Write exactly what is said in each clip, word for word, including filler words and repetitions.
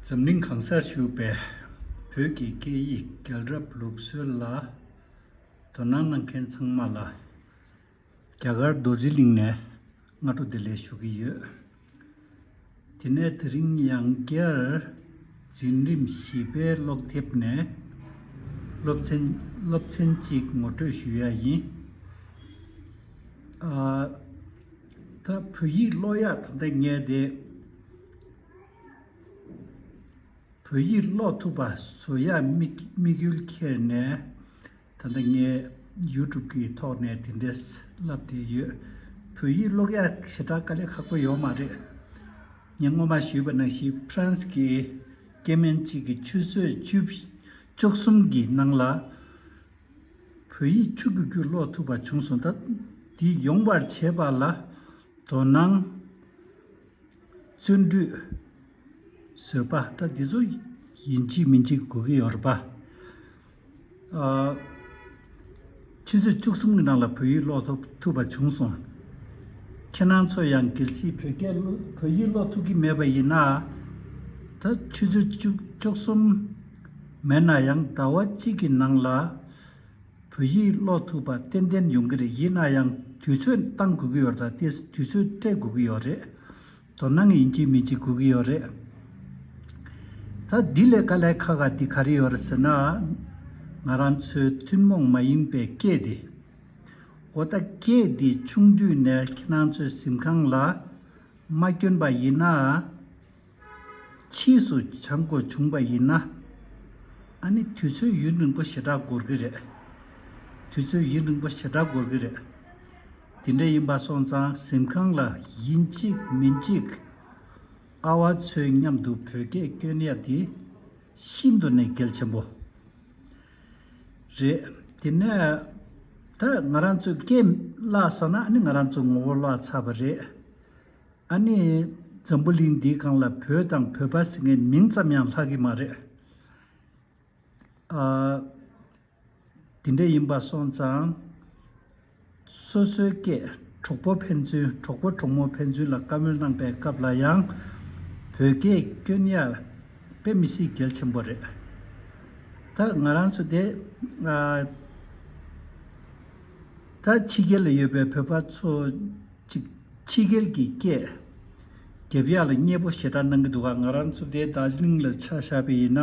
འཛམ་གླིང་གང་སར་བཞུགས་པའི་བོད་ཀྱི་སྐད་ཡིག་རྒྱལ་རབས་ལུགས་སྲོལ་ལ་དོ་སྣང་གནང་མཁན་ཚང་མ་ལ་རྒྱ་གར་རྡོ་རྗེ་གླིང་ནས་སྔ་དྲོ་བདེ་ལེགས་ཞུ་གི་ཡོད། དེ་ནས་དེ་རིང་ཡང་བསྐྱར་འཛིན་རིམ་བཞི་པའི་ཀློག་དེབ་ནས་སློབ་ཚན་སློབ་ཚན་གཅིག་ངོ་སྤྲོད་ཞུ་ཡ་ཡིན། ཨ། ད་བོད་ཡིག་ཀློག་ཡག་ད་ལྟ་ངས་དེ་བོད་ཡིག་ཀློག་ཐུབ་པ་བཟོ་ཡག་དམིགས་དམིགས་ཡུལ་འཁྱེར་ནས་ད་ལྟ་ངས་ཡུ་ཊུབ་ཀྱི་ཐོག་ནས་དེ་འདྲས་ལབ་བསྡད་ཡོད། བོད་ཡིག་ཀློག་ཡག་ཞེ་དྲག་དཀའ་ལས་ཁག་པོ་ཡོད་མ་རེད། ངས་སྔོན་མ་ཞུས་པ་ནང་བཞིན་ཧྥ་རན་སི་གི་སྐྱེ་དམན་གཅིག་གིས་ཆུ་ཚོད་བཅུ་བཅུ་གསུམ་གྱི་ནང་ལ་བོད་ཡིག་ཆུ་གུ་གུ་ཀློག་ཐུབ་པ་བྱུང་སོང་། ད་འདི་ཡོང་བར་བྱེད་པ་ལ་དོ་སྣང་བརྩོན་འགྲུས་བཟོད་པ་ད་འདི་ཚོ་ཡིན་གཅིག་མིན་གཅིག་དགོས་ཀྱི་ཡོད་རེད་པ། ཨ། ཆུ་ཚོད་བཅུ་གསུམ་གྱི་ནང་ལ་བོད་ཡིག་ཀློག་ཐུབ་ཐུབ་པ་བྱུང་སོང་། ཁྱེད་རང་ཚོ་ཡང་གལ་སྲིད་བོད་སྐད་ཀློག་བོད་ཡིག་ཀློག་ཐུབ་ཀྱི་མེད་པ་ཡིན་ན། ད་ཆུ་ཚོད་བཅུ་བཅུ་གསུམ་མེད་ན་ཡང་ཟླ་བ་གཅིག་གི་ནང་ལ་བོད་ཡིག་ཀློག་ཐུབ་པ་ཏན་ཏན་ཡོང་གི་རེད། ཡིན་ན་ཡང་དུས་ཚོད་བཏང་དགོས་ཀྱི་ཡོད་རེད། ད་དེ་དུས་ཚོད་སྤྲད་དགོས་ཀྱི་ཡོད་རེད། དོ་སྣང་ཡིན་གཅིག་མིན་གཅིག་དགོས་ཀྱི་ཡོད་རེད། ད་འདི་ལས་དཀའ་ལས་ཁག་ག་འདི་ག་རེ་ཡོད་རེད་ཟེར་ན། ང་རང་ཚོའི་ཐུན་མོང་མ་ཡིན་པའི་སྐད་འདི། འོ་ད་སྐད་འདི་ཆུང་དུས་ནས་ཁྱེད་རང་ཚོའི་གཟིམ་ཁང་ལ་མ་བསྐྱོན་པ་ཡིན་ན། ཕྱིས་སུ་སྦྱང་དགོས་བྱུང་བ་ཡིན་ན། ཨ་ནི་དུས་ཚོད་ཡུན་རིང་པོ་ཞེ་དྲག་འགོར་གི་རེད། དུས་ཚོད་ཡུན་རིང་པོ་ཞེ་དྲག་འགོར་གི་རེད། དེ་འདྲ་ཡིན་པ་སོང་ཙང་གཟིམ་ཁང་ལ་ཡིན་གཅིག་མིན་གཅིག་ཨ་བ་ཚོའི་མཉམ་དུ་བོད་སྐད་སྐྱོན་ཡ་དེ་ཤིན་ཏུ་ནས་གལ་ཆེན་པོ་རེད། དེ་ནས་ད་ང་རང་ཚོའི་སྐད་བརླག་ས་ན་ཨ་ནི་ང་རང་ཚོ་ངོ་བོ་བརླག་ཚར་བ་རེད། ཨ་ནི་འཛམ་བུ་གླིང་འདིའི་སྒང་ལ་བོད་དང་བོད་པ་ཟེར་མཁན་མིང་ཙམ་ཡང་ལྷག་གི་མ་རེད། ཨ། དེ་འདྲ་ཡིན་པ་སོང་ཙང་། སོ་སོའི་སྐད་གྲོགས་པོ་ཕན་ཚུན་གྲོགས་པོ་གྲོགས་མོ་ཕན་ཚུན་ལ་བཀའ་མོལ་གནང་པའི་སྐབས་ལ་ཡང་བོད་སྐད་སྐྱོན་ཡ་དཔེ་མི་སྲིད་གལ་ཆེན་པོ་རེད། ད་ང་རང་ཚོ་དེ་ཨ། ད་ཕྱི་རྒྱལ་ལ་ཡོད་པའི་བོད་པ་ཚོ་ཅིག་ཕྱི་རྒྱལ་གྱི་སྐད་རྒྱབ་ཡག་ལ་མཉེས་པོ་ཞེ་དྲག་གནང་གི་འདུག་ག་ང་རང་ཚོ་དེ་རྡོ་རྗེ་གླིང་ལ་ཆ་བཞག་པ་ཡིན་ན།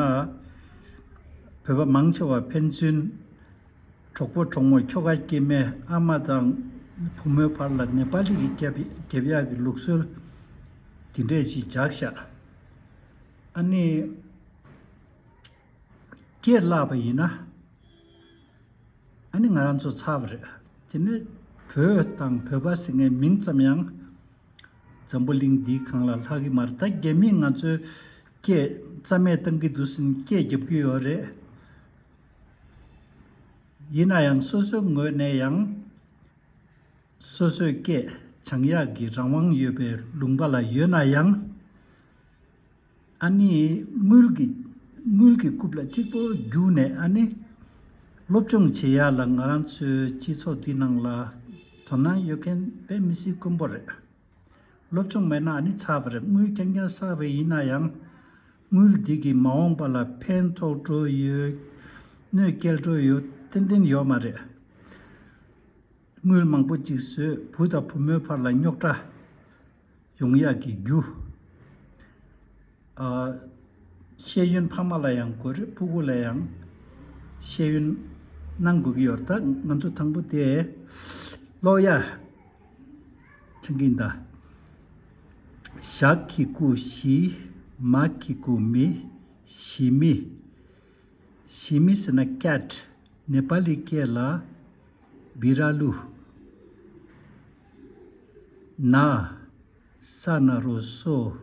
བོད་པ་མང་ཆེ་བ་ཕན་ཚུན་གྲོགས་པོ་གྲོགས་མོ་ཁྱོ་ག་སྐྱེ་དམན་ཨ་མ་དང་བུ་མོའི་བར་ལ་ནེ་པ་ལི་གི་རྒྱབ་རྒྱབ་ཡག་གི་ལུགས་སྲོལ་དེ་འདྲས་ཅིག་འཇགས་ཤག་ཨ་ནི་སྐད་བརླག་པ་ཡིན་ན། ཨ་ནི་ང་རང་ཚོ་ཚར་བ་རེད། དེ་ནས་བོད་དང་བོད་པ་ཟེར་མཁན་མིང་ཙམ་ཡང་འཛམ་བུ་གླིང་འདིའི་སྒང་ལ་ལྷག་གི་མ་རེད། ད་རྒྱ་མིས་ང་ཚོའི་སྐད་རྩ་མེད་བཏང་གི་འདུག་ཟེར་ནས་སྐད་རྒྱབ་ཀྱི་ཡོད་རེད། ཡིན་ན་ཡང་སོ་སོའི་ངོས་ནས་ཡང་སོ་སོའི་སྐད་སྦྱང་ཡག་གི་རང་དབང་ཡོད་པའི་ལུང་པ་ལ་ཡོད་ན་ཡང་། ཨ་ནི་དངུལ་གྱི་དངུལ་གྱི་རྐུབ་ལ་གཅིག་པོ་རྒྱུགས་ནས་ཨ་ནི་སློབ་སྦྱོང་བྱེད་ཡག་ལ་ང་རང་ཚོའི་སྤྱི་ཚོགས་འདི་ནང་ལ་དོ་སྣང་ཡོད་མཁན་དཔེ་མི་སྲིད་དཀོན་པོ་རེད། སློབ་སྦྱོང་མེད་ན་ཨ་ནི་ཚར་བ་རེད། དངུལ་རྐྱང་རྐྱང་བསགས་པ་ཡིན་ན་ཡང་དངུལ་འདི་གིས་མ་འོངས་པ་ལ་ཕན་ཐོགས་འགྲོ་ཡོད། གནོད་སྐྱེལ་འགྲོ་ཡོད་ཏན་ཏན་ཡོད་མ་རེད། དངུལ་མང་པོ་ཅིག་བཟོས་བུ་དང་བུ་མོའི་བར་ལ་རྙོག་དྲ་ཡོང་ཡག་གི་རྒྱུ། ཨ། ཤེས་ཡོན་ཕ་མ་ལ་ཡང་དགོས་རེད། ཕྲུ་གུ་ལ་ཡང་ཤེས་ཡོན་གནང་དགོས་ཀྱི་ཡོད་རེད། ད་ང་ཚོ་དང་པོ་དེ་ཀློག་ཡ་ཆང་གིན་ད། ཞ་གི་གུ་ཞི། མ་གི་གུ་མི། ཞི་མི། ཞི་མི་ཟེར་ན་cat། ནེ་པ་ལི་སྐད་ལ་བི་ར་ལུ། ན། ས་ན་རོ་སོ།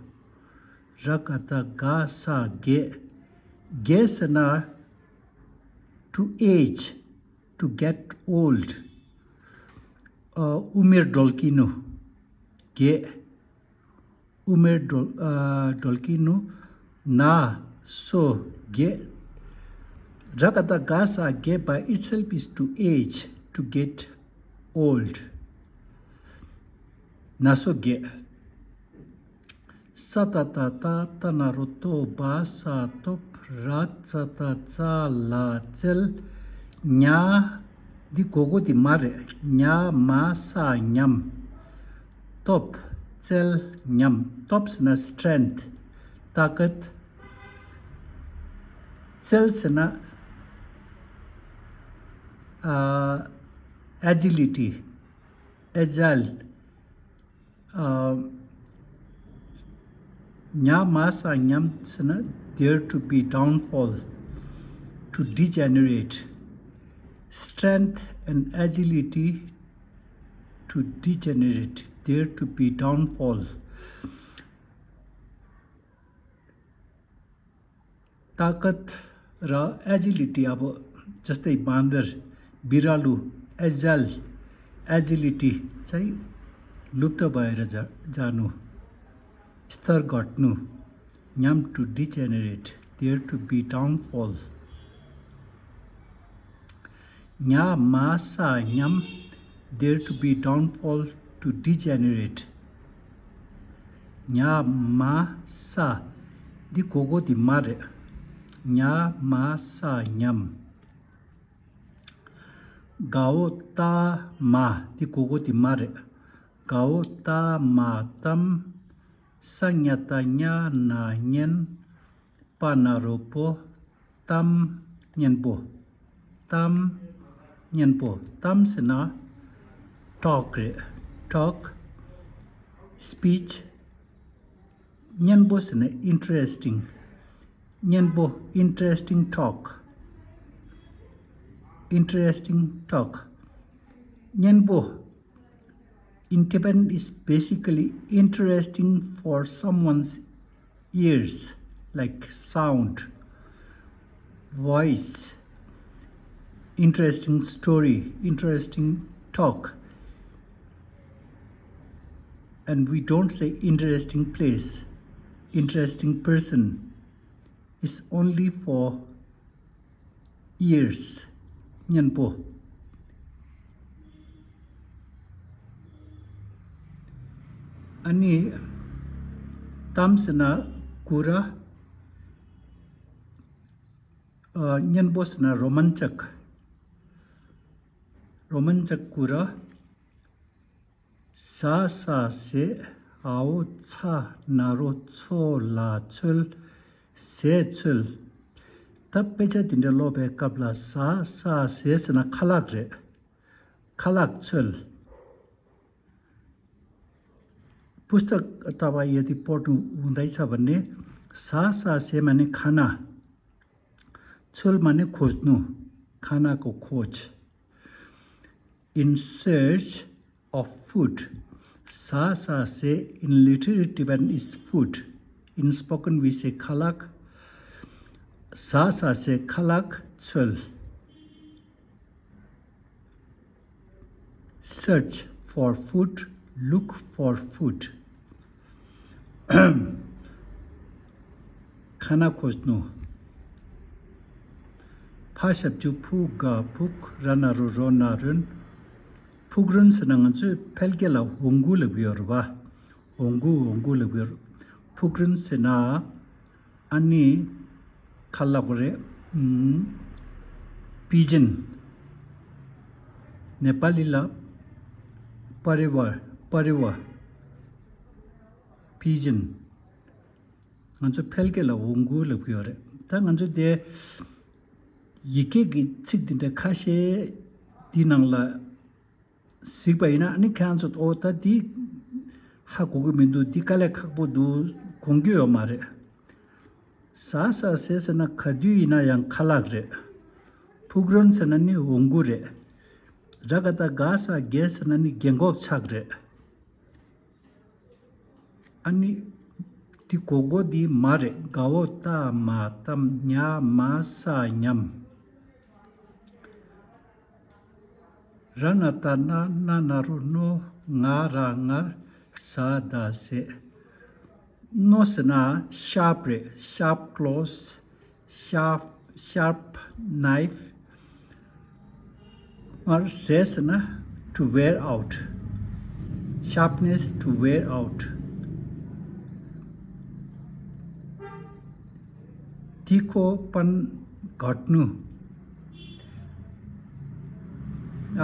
ར་ག་བཏགས་རྒ་ས་རྒས། རྒས་ཟེར་ན་to age, to get old. ཨ། ཨུ་མེར་ཌོལ་ཀི་ནུ། རྒས། ཨུ་མེར་ཌོལ། ཨ། ཌོལ་ཀི་ནུ། ན། སོ། རྒས། ར་ག་བཏགས་རྒ་ས་རྒས། by itself is to age, to get old. ན་སོ་རྒས། ས། ཙ་ཏ་བཏགས་ཏ། ཏ་ན་རོ་ཏོ། བ་ས་སྟོབས། ར་ཙ་ཏ་རྩ། ལ་རྩལ། ཉ། འདི་གོ་གོ་འདི་མ་རེད། ཉ་མ་ས་ཉམས། སྟོབས། རྩལ། ཉམས། སྟོབས་ཟེར་ན་strength། ཏ་ཀཏ། རྩལ་ཟེར་ན་ཨ། agility། agile། ཨ། ཉ་མ་ས་ཉམས་ཟེར་ན་dare to be downfall, to degenerate, strength and agility to degenerate, dare to be downfall. ཏ་ཀཏ་ར་agility ཨ་བོ། जस्तै बाँदर, बिरालु। agile, agility चाहिँ लुप्त भएर जा जानु, स्तर घट्नु। ཉམས, to degenerate, dare to be downfall. ཉ་མ་ས་ཉམས། dare to be downfall, to degenerate. ཉ་མ་ས། འདི་གོ་གོ་འདི་མ་རེད། ཉ་མ་ས་ཉམས། ག་འོག་ཏ་མ། འདི་གོ་གོ་འདི་མ་རེད། ག་འོག་ཏ་མ་གཏམ། ས་ཉ་བཏགས་སྙ་ན་སྙན། པ་ན་རོ་པོ། གཏམ། སྙན་པོ། གཏམ། སྙན་པོ། གཏམ་ཟེར་ན་talk རེད། talk, speech. སྙན་པོ་ཟེར་ན་interesting. སྙན་པོ། interesting talk, interesting talk. སྙན་པོ། independent is basically interesting for someone's ears, like sound, voice, interesting story, interesting talk. And we don't say interesting place, interesting person. Is only for ears. སྙན་པོ། ཨ་ནི་གཏམ་ཟེར་ན་ཀུ་ར། ཨ། སྙན་པོ་ཟེར་ན་रोमांचक, रोमांचक ཀུ་ར། ཟ་ས་ཟས། འ་འོག་ཚ། ན་རོ་ཚོ། ལ་ཚོལ། ཟས་ཚོལ། ད་དཔེ་ཆ་དེ་འདྲ་ཀློག་པའི་སྐབས་ལ་ཟ་ས་ཟས་ཟེར་ན་ཁ་ལག་རེད། ཁ་ལག་ཚོལ། पुस्तक अथवा यदि पढ्नु हुँदैछ भने ཟ་ས་ཟས माने खाना, ཚོལ माने खोज्नु, खानाको खोज। In search of food. ཟ་ས་ཟས in literary Tibetan is food. In spoken we say ཁ་ལག། ཟ་ས་ཟས། ཁ་ལག་ཚོལ། Search for food, look for food. खाना खोज्नु। ཕ་ཞབས་ཀྱུ་ཕུ་ག་ཕུག་ར་ན་རོ་རོ་ན་རོན། ཕུག་རོན་ཟེར་ན་ང་ཚོས་ཕལ་སྐད་ལ་འོང་གུ་ལབ་ཀྱི་ཡོད་རེད་པ། འོང་གུ། འོང་གུ་ལབ་ཀྱི་ཡོད་རེད། ཕུག་རོན་ཟེར་ན། ཨ་ནི་ག་ལབ་དགོས་རེད། ཨམ། པི་ཇིན། ནེ་པ་ལི་ལ་པ་རི་ཝར། པ་རི་ཝར། པི་ཇིན། ང་ཚོ་ཕལ་སྐད་ལ་འོང་གུ་ལབ་ཀྱི་ཡོད་རེད། ད་ང་ཚོ་དེ་ཡིག་སྐད་ཀྱི་ཚིག་འདི་འདྲ་ཁ་ཤས་འདི་ནང་ལ་གཟིགས་པ་ཡིན་ན། ཨ་ནི་ཁྱེད་རང་ཚོ་ཨོ་ད་འདི་ཧ་གོ་གི་མི་འདུག་འདི་དཀའ་ལས་ཁག་པོ་འདུག་དགོངས་ཀྱི་ཡོད་མ་རེད། ཟ་ས་ཟས་ཟེར་ན་ག་དུས་ཡིན་ན་ཡང་ཁ་ལག་རེད། ཕུག་རོན་ཟེར་ན་ནི་འོང་གུ་རེད། ར་ག་བཏགས་རྒ་ས་རྒས་ཟེར་ན་ནི་རྒན་གོག་ཆག་རེད། ཨ་ནི་འདི་གོ་གོ་འདི་མ་རེད། ག་འོག་ཏ་མ་གཏམ། ཉ་མ་ས་ཉམས། ར་ན་བཏགས་རྣ། ན་ན་རོ་རྣོ། ང་ར་ངར། ཟ་ད་ཟས། རྣོ་ཟེར་ན་ཤརབ་རེད། ཤརབ་ཀློ་སི། sharp, sharp knife. མར་ཟས་ཟེར་ན་to wear out, sharpness to wear out. དེ་ཁོ་པན་གོ་ནུ།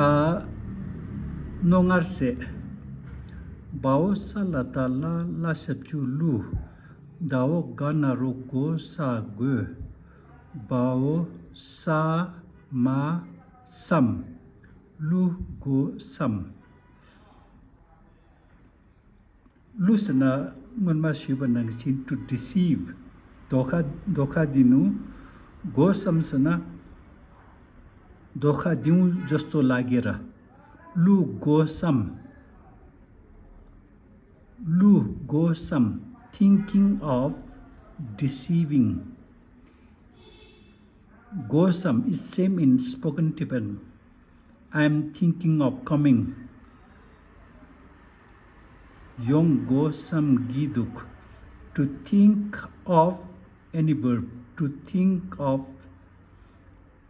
ཨ། རྣོ་ངར་ཟས། བ་འོ་ས་ལ་བཏགས་སླ། སླ་ཞབས་ཀྱུ་སླུ། ད་འོ་ག་ན་རོ་གོ་ས་དགོས། བ་འོ་ས་མ་སམ། སླུ་གོ་སམ། སླུ་ཟེར་ན་སྔོན་མ་ཞུས་པ་ནང་བཞིན་to deceive། དོ་ཁ་དོ་ཁ་དེ་ནུ། གོ་སམ་ཟེར་ན་དོ་ཁ་དེའུ་ཇོས་ཏོ་ལ་གེ་ར། སླུ་གོ་སམ། སླུ་གོ་སམ། Thinking of deceiving. གོ་སམ is same in spoken Tibetan. I am thinking of coming. ཡོང་གོ་སམ་གྱི་འདུག To think of any verb, to think of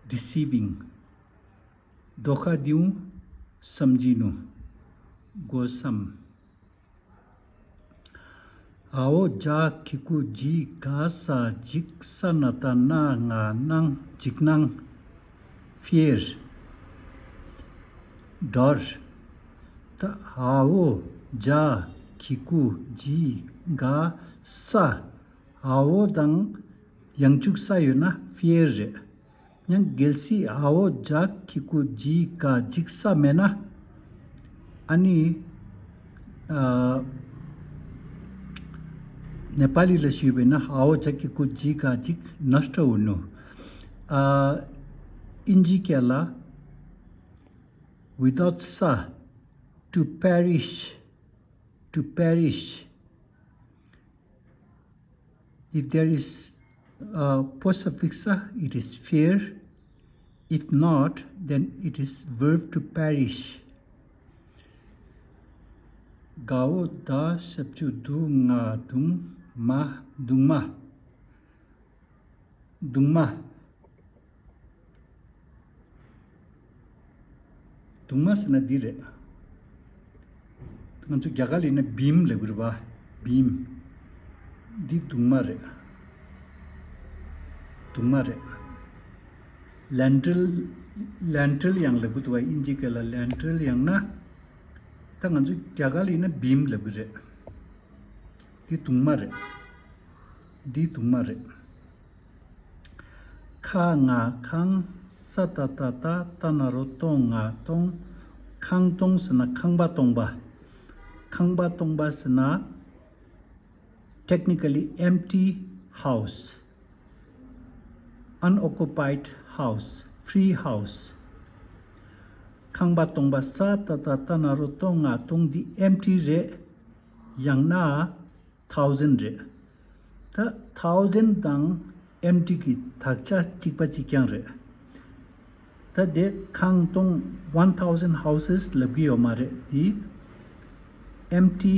deceiving. དོ་ཁ་དེའུ་སམ་གྱི་ནུ། གོ་སམ། འ་འོ་ཇ་གི་གུ་ཇི་ག་ས་འཇིག་ས་ན་བཏགས་སྣ་ང་སྣང་འཇིགས་སྣང་། Fear. འདོར། ད་འ་འོ་ཇ་གི་གུ་ཇི་ག་ས། འ་འོ་དང་ཡང་འཇུག་ས་ཡོད་ན་fear རེད། ཡང་གལ་སྲིད་འ་འོ་ཇ་གི་གུ་ཇི་ག་འཇིག་ས་མེད་ན། ཨ་ནི། ཨ། ནེ་པ་ལི་ལ་ཞུས་པས་ན་འ་འོ་ཇ་གི་གུ་ཇི་ག་འཇིག་ནོ་སྟྲ་འུ་ནུ། ཨ། ཨིན་ཇི་སྐད་ལ། Without sa, to perish, to perish. If there is a post suffix sa, it is fear. If not, then it is verb to perish. ག་འོ་ད་ཞབས་ཀྱུ་དུ་ང་དུང་མ་དུང་མ། དུང་མ། དུང་མ་ཟེར་ན་འདི་རེད། ང་ཚོ་རྒྱ་གར་ལ་ཡིན་ན་བིམ་ལབ་ཀྱི་རེད་པ། བིམ། འདི་དུང་མ་རེད། དུང་མ་རེད། ལེན་ཊལ། ལེན་ཊལ་ཡང་ལབ་ཀྱི་འདུག་པ། ཨིན་ཇི་སྐད་ལ་ལེན་ཊལ་ཡང་ན། ད་ང་ཚོ་རྒྱ་གར་ལ་ཡིན་ན་བིམ་ལབ་ཀྱི་རེད། འདི་དུང་མ་རེད། འདི་དུང་མ་རེད། ཁ་ང་ཁང་། ས་ཏ་བཏགས་སྟ། སྟ་ན་རོ་སྟོ་ང་སྟོང་། ཁང་སྟོང་ཟེར་ན་ཁང་པ་སྟོང་པ། ཁང་པ་སྟོང་པ་ཟེར་ན། Technically empty house, unoccupied house, free house. ཁང་པ་སྟོང་པ། ས་ཏ་བཏགས་སྟ་ན་རོ་སྟོ་ང་སྟོང་། འདི་empty རེད། ཡང་ན་thousand རེད། ད་thousand དང་empty གི་དག་ཆ་གཅིག་པ་གཅིག་རྐྱང་རེད། ད་དེ་ཁང་སྟོང་། One thousand houses ལབ་ཀྱི་ཡོད་མ་རེད། འདི་empty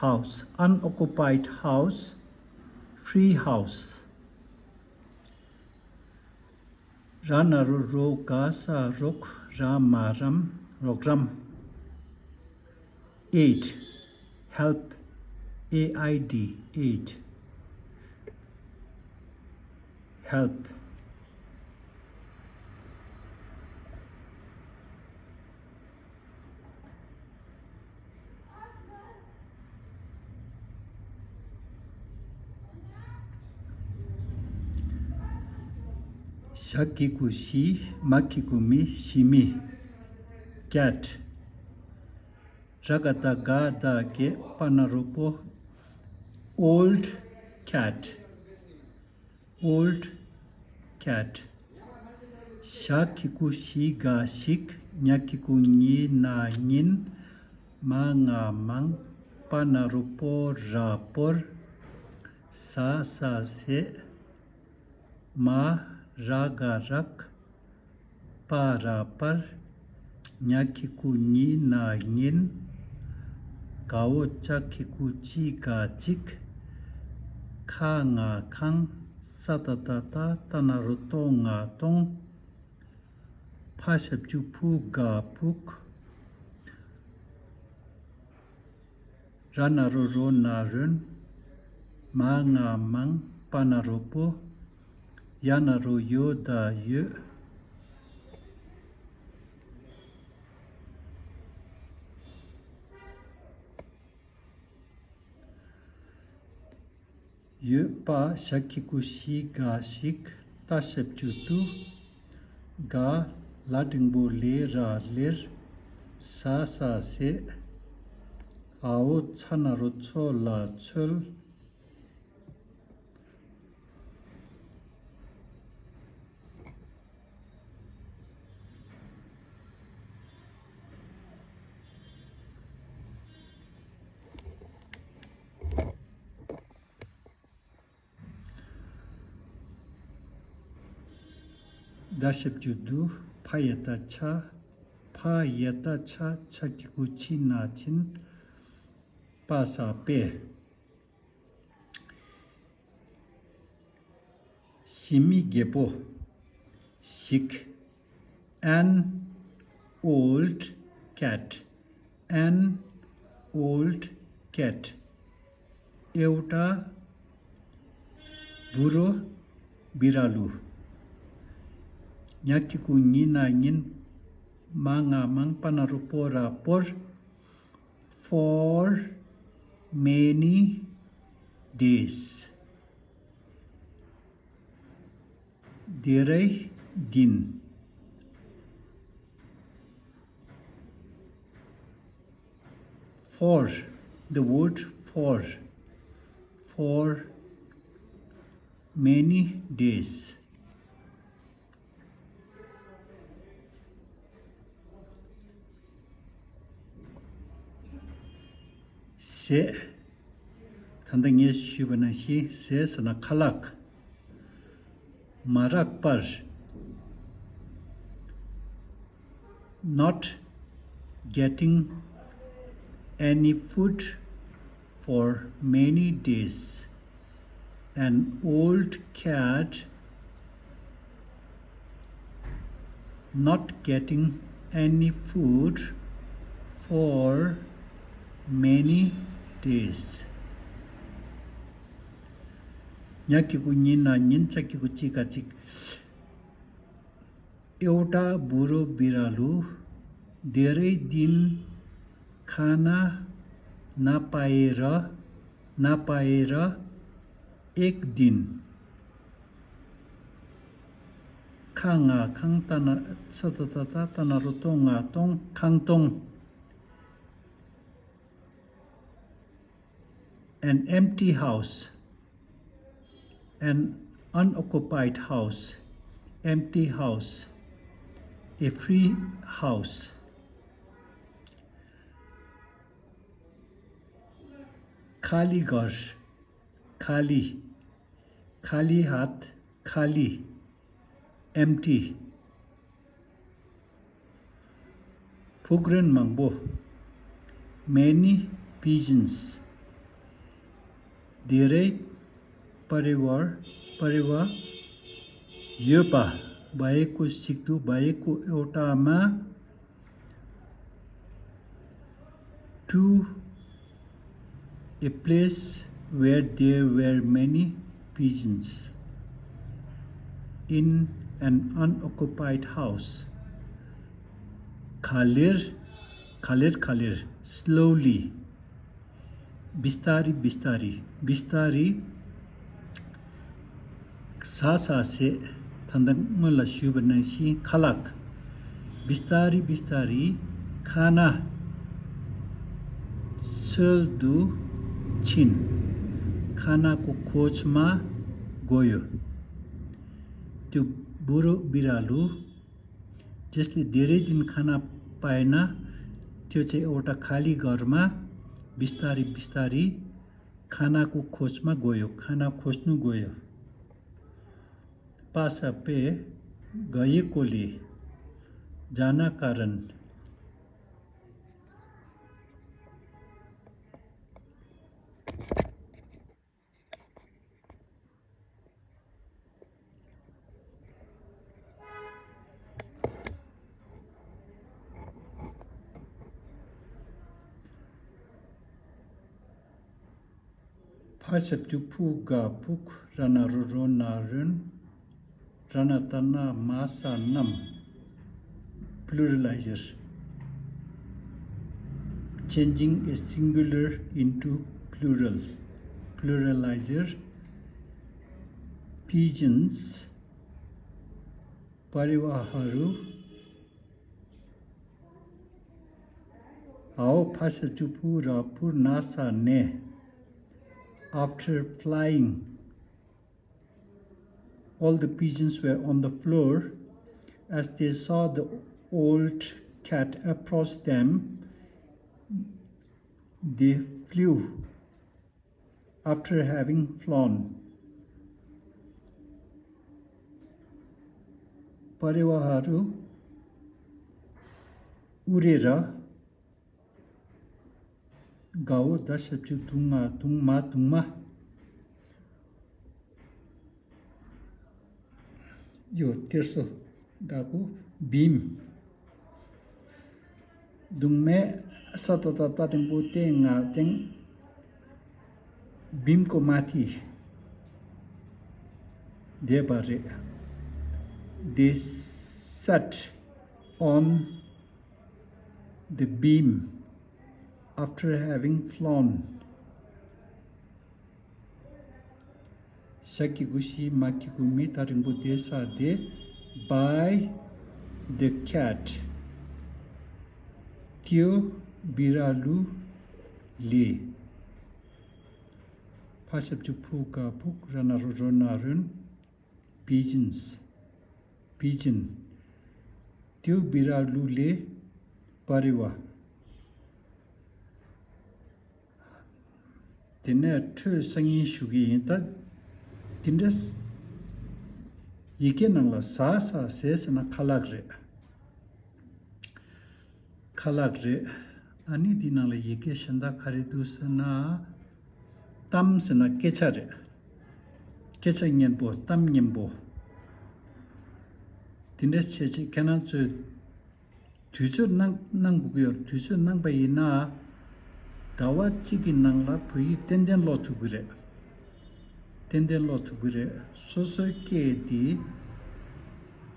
house, unoccupied house, free house. ར་ན་རོ་རོ་ག་ས་རོག་ར་མ་རམ། རོགས་རམ། Aid. Help. A I D. Aid. Help. ཞ་གི་གུ་ཞི། མ་གི་གུ་མི། ཞི་མི། Cat. ར་ག་བཏགས་རྒ་བཏགས་རྒས། པ་ན་རོ་པོ། Old cat. Old cat. ཞ་གི་གུ་ཞི་ག་ཞིག་ཉ་གི་གུ་ཉི་ན་ཉིན། མ་ང་མང་། པ་ན་རོ་པོ་ར་པོར། ཟ་ས་ཟས། མ་ར་ག་རག་པ་ར་པར། ཉ་གི་གུ་ཉི་ན་ཉིན། ག་འོ་ཅ་གི་གུ་ཅི་ག་ཅིག་ཁ་ང་ཁང་། ས་ཏ་བཏགས་སྟ། སྟ་ན་རོ་སྟོ་ང་སྟོང་། ཕ་ཞབས་ཀྱུ་ཕུ་ག་ཕུག་ར་ན་རོ་རོ་ན་རོན། མ་ང་མང་། པ་ན་རོ་པོ། ཡ་ན་རོ་ཡོ་ད་ཡོད། ཡོད་པ། ཞ་གི་གུ་ཞི་ག་ཞིག་ཏ་ཞབས་ཀྱུ་ཏུ། ག་ལ་འགྲེང་བུ་ལེ་ར་ལེར། ས་ས་སེ། འ་འོ་ཚ་ན་རོ་ཚོ་ལ་ཚོལ། ད་ཞབས་ཀྱུ་དུ། ཕ་ཡ་ད་ཕྱ། ཕ་ཡ་ད་ཕྱ། ཆ་གི་གུ་ཆི་ན་ཆིན། པ་ས་པེ། ཞི་མི་རྒད་པོ་ཞིག An old cat. An old cat. एउटा बुढो बिरालु। ཉ་གི་གུ་ཉི་ན་ཉིན། མ་ང་མང་། པ་ན་རོ་པོ་ར་པོར། For many days. धेरै दिन। For, the word for, for many days. ཟས། ད་ལྟ་ངས་ཞུས་པ་ནང་བཞིན་ཟས་ཟེར་ན་ཁ་ལག་མ་རག་པར། Not getting any food for many days. An old cat not getting any food for many days. ཉ་གི་གུ་ཉི་ན་ཉིན། ཆ་གི་གུ་ཅི་ག་ཅིག एउटा बुढो बिरालु धेरै दिन खाना नपाएर, नपाएर एक दिन। ཁ་ང་ཁང་། ཏ་ན་ས་ཏ་ཏ་ཏ། ཏ་ན་རོ་ཏོ་ང་སྟོང་། ཁང་སྟོང་། An empty house. An unoccupied house. Empty house. A free house. खाली घर. खाली. खाली हात. खाली. Empty. ཕུག་རོན་མང་པོ། Many pigeons. धेरै परेवा, परेवा ཡོད་པ། भएको ཞིག་ཏུ། भएको एउटामा। To a place where there were many pigeons in an unoccupied house. खालेर, खालेर, खालेर, slowly. बिस्तारी, बिस्तारी, बिस्तारी। ས་ས་སེ། ད་ལྟ་སྔོན་ལ་ཞུས་པ་ནང་བཞིན་ཁ་ལག། बिस्तारी बिस्तारी खाना འཚོལ་དུ་ཕྱིན། खानाको खोजमा गयो। त्यो बुढो बिरालु जसले धेरै दिन खाना पाएन, त्यो चाहिँ एउटा खाली घरमा बिस्तारी बिस्तारी खानाको खोजमा गयो, खाना खोज्नु गयो। पासा पे गएकोले, जान कारण। ཕ་ ཕ་ཞབས་ཀྱུ་ཕུ་ག་ཕུག་ར་ན་རོ་རོ་ན་རོན། ར་ན་ཏ་ན་མ་ས་རྣམས། Pluralizer. Changing a singular into plural. Pluralizer. Pigeons. परेवाहरू। आओ, ཕ་ཞབས་ཀྱུ་ཕུ་ར་ཕུར་ན་ས་ནས། After flying, all the pigeons were on the floor. As they saw the old cat approach them, they flew. After having flown, परेवाहरू उडेर गयो, द शब्द दुङ, दुङमा, दुङमा यो तेर्सो गएको भीम। दुङमे सतत ताटिम्बु तेङा तेङ भीमको माथि Devre. They sat on the beam after having flown. ཤ་ཀི་གུ་ཤི་མ་ཀི་གུ་མི་ད་རིང་པོ་དེ་ས་དེ། By the cat. त्यो बिरालोले। ཕ་ཞབས་ཀྱུ་ཕུ་ག་ཕུག་ར་ན་རོ་རོ་ན་རོན། Pigeons. Pigeon. त्यो बिरालोले परेवा དེ་ནས་འཕྲོས་སང་ཉིན་ཞུ་གི་ཡིན། ད་དེ་འདྲ་ཡི་གེ་ནང་ལ་ཟ་ས་ཟས་ཟེར་ན་ཁ་ལག་རེད། ཁ་ལག་རེད། ཨ་ནི་དེ་ནང་ལ་ཡི་གེ་གཞན་དག་ག་རེ་འདུག་ཟེར་ན། གཏམ་ཟེར་ན་སྐད་ཆ་རེད། སྐད་ཆ་སྙན་པོ་གཏམ་སྙན་པོ། དེ་འདྲ་བྱས་བྱས་ཁྱེད་རང་ཚོས། དུས་ཚོད་གནང་གནང་དགོས་ཀྱི་ཡོད་རེད། དུས་ཚོད་གནང་པ་ཡིན་ན། ཟླ་བ་གཅིག་གི་ནང་ལ་བོད་ཡིག་ཏན་ཏན་ཀློག་ཐུབ་ཀྱི་རེད། ཏན་ཏན་ཀློག་ཐུབ་ཀྱི་རེད། སོ་སོའི་སྐད་དེ་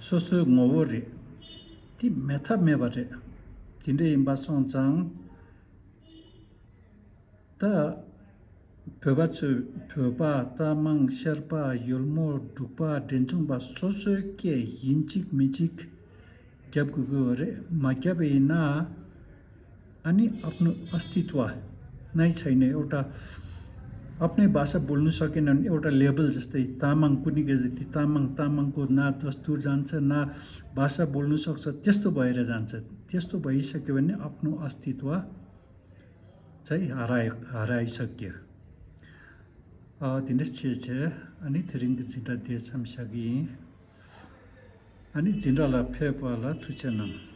སོ་སོའི་ངོ་བོ་རེད། དེ་མེད་ཐབས་མེད་པ་རེད། དེ་འདྲ་ཡིན་པ་སོང་ཙང་། ད་བོད་པ་ཚོས་བོད་པ་རྟ་མང་ཤར་པ་ཡོལ་མོ་འབྲུག་པ་འབྲས་ལྗོངས་པ་སོ་སོའི་སྐད་ཡིན་གཅིག་མིན་གཅིག་རྒྱབ་དགོས་ཀྱི་ཡོད་རེད། མ་རྒྱབ་པ་ཡིན་ན། ཨ་ནི་अपनो अस्तित्व नहीं छैन। एउटा आफ्नै भाषा बोल्न सकेन भने एउटा लेबल जस्तै तामाङ कुनै के जति तामाङ, तामाङको न दस्तुर जान्छ, न भाषा बोल्न सक्छ, त्यस्तो भएर जान्छ। त्यस्तो भइसक्यो भने आफ्नो अस्तित्व चाहिँ हरायो, हराइसक्यो। अ, दिनेश छे छे, अनि थेरिङ जिन्दा दे छम शागी। अनि जिन्दा ला फे पा ला थु छे नम।